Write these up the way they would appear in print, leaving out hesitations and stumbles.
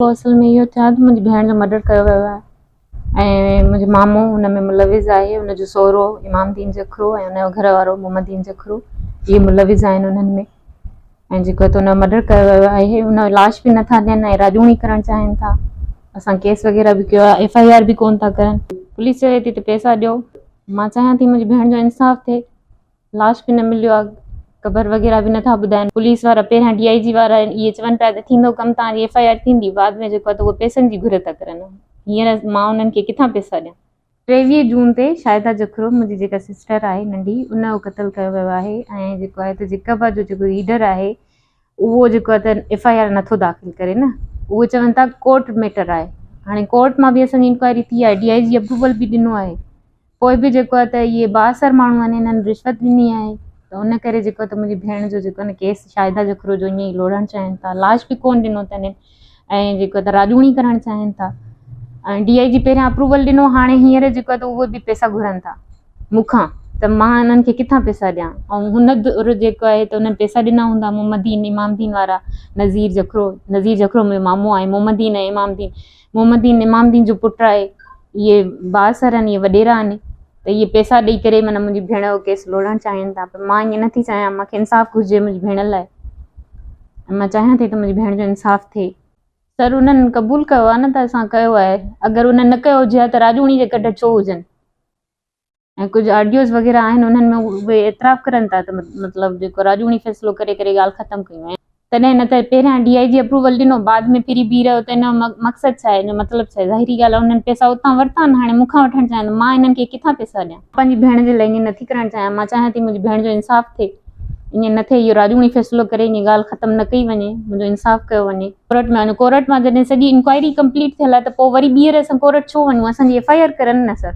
پوء اصل ۾ اهو ٿيو آهي ته منهنجي ڀيڻ جو مرڊر ڪيو ويو آهي ۽ منهنجو مامو ان ۾ ملوث آهي ان جو سهرو امام دين جکرو ۽ ان جو گهر وارو محمد دين جکرو اهي ملوث آهن انهن ۾ ۽ جيڪو آهي ته ان جو مرڊر ڪيو ويو آهي ان جو لاش به نٿا ڏين ۽ راڄوڻي ڪرڻ چاهين ٿا اسان ڪيس وغيره به ڪيو آهي ايف I R به ڪون ٿا ڪرن پوليس چوي ٿي ته پئسا ڏيو مان چاهيان ٿي منهنجي ڀيڻ جو انصاف ٿئي لاش به نه مليو آ قبر وغيره به نٿا ٻڌائن پوليس وارا پهريان ڊي I جي وارا آهن اهي چون پيا ته ٿيندو ڪم توهان جي ايف I R ٿيندي بعد ۾ جيڪو آ ته اهي پئسن جي گهر ٿا ڪرن هينئر مان انهن کي ڪٿان پئسا ڏيان. 23 جون تي شاهده جکرو منهنجي جيڪا سسٽر آهي ننڍي ان جو قتل ڪيو ويو آهي ۽ جيڪو آهي ته جيڪب جو جيڪو ليڊر آهي اهو جيڪو آهي ته ايف I R نٿو داخل ڪري نه اهو چون ٿا ڪورٽ ميٽر آهي هاڻي ڪورٽ مان به اسان جي انڪوائري ٿي آهي ڊي I جي اپروول به ڏنو آهي پوء به جيڪو آهي ته اهي بااثر ماڻهو آهن انهن رشوت ڏني آهي ته ان ڪري جيڪو آهي ته منهنجي ڀيڻ جو جيڪو آهي نه ڪيس شاهده جکرو جو ائين ئي لوڙهڻ چاهين ٿا لاش به ڪونه ڏنو اٿن ۽ جيڪو آهي ته راڄوڻي ڪرڻ چاهين ٿا ۽ ڊي I جي پهريان اپروول ڏنو هاڻي هينئر جيڪو آهي ته اهي به پئسا گهرن ٿا مون کان ته مان انهن کي ڪٿان پئسا ڏيان ۽ هن دور جيڪو آهي ته انهن پئسا ڏنا هوندا محمد دين امام دين وارا نذير جکرو نذير جکرو منهنجو مامو آهي محمد دين ۽ امام دين محمد دين امام دين جو پٽ آهي اهي بااثر آهن اهي وڏيرا آهن ته اهي پئسا ڏئي ڪري معنيٰ منهنجي ڀيڻ جو ڪيس لوڙهڻ چاهين ٿا پر مان ائين نٿي چاهيان مونکي انصاف گهرجي منهنجي ڀيڻ لاء ۽ مان چاهيان ٿي ته منهنجي ڀيڻ جو انصاف ٿئي. سر انهن قبول ڪيو آهي نه ته اسان ڪيو آهي اگر انهن نه ڪيو هجي ها ته راڄوڻي جي ڪڍ ڇو هجن. ۽ ڪجهه آڊيوز وغيره آهن انهن ۾ اهي اعتراف ڪرن ٿا ته مطلب جيڪو راڄوڻي فيصلو ڪري ڪري ڳالهه ختم ڪئي وئي تڏهن نه ته پهريان ڊي I جي اپروول ڏنو بعد ۾ ڦري بيهي رهيو ته ان جو مقصد ڇا آهي ان جو مطلب ڇا آهي ظاهري ڳالهه آهي انهن پئسا اتان ورتا آهن هاڻي مون کان وٺڻ چاهين ته مان انهن کي ڪٿان پئسا ڏيان. پنهنجي ڀيڻ جي لاء ائين نٿي ڪرڻ چاهيان مان چاهيان ٿي منهنجي ڀيڻ جو انصاف ٿئي ائين نه ٿئي اهو راڄوڻي فيصلو ڪري ائين ڳالهه ختم نه ڪئي وڃي منهنجو انصاف ڪيو وڃي. ڪورٽ ۾ وڃو ڪورٽ مان جڏهن سڄي انڪوائري ڪمپليٽ ٿيل آهي ته پوء وري ٻيهر اسان ڪورٽ ڇو وڃون اسان جي ايف I R ڪرن نه سر.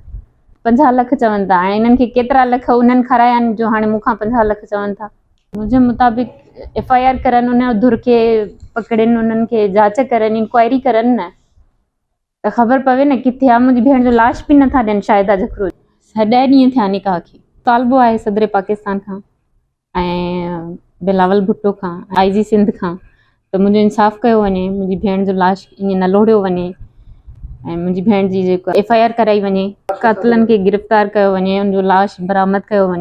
50 لک چون ٿا هاڻي انهن کي ڪيترا لک انهن کارايا آهن جو هاڻي مون کان 50 لک چون ٿا. منهنجي مطابق ايف I R ڪرن ان ڌر کي پڪڙين انهن کي جاچ ڪرن انڪوائري ڪرن نه ته خبر پوي نه ڪٿي آ منهنجي ڀيڻ جو لاش به نٿا ڏين شاهده جکرو جو ڏهه ڏينهن ٿيا نڪاح کي. مطالبو آهي صدر پاڪستان کان ۽ بلاول ڀٽو کان آء جي سنڌ کان ته منهنجو انصاف ڪيو وڃي منهنجي ڀيڻ جو لاش ائين نه لوڙهيو وڃي ۽ منهنجي ڀيڻ جي جيڪو ايف I R ڪرائي وڃي قاتلن کي گرفتار ڪيو وڃي ان جو لاش برآمد ڪيو وڃي.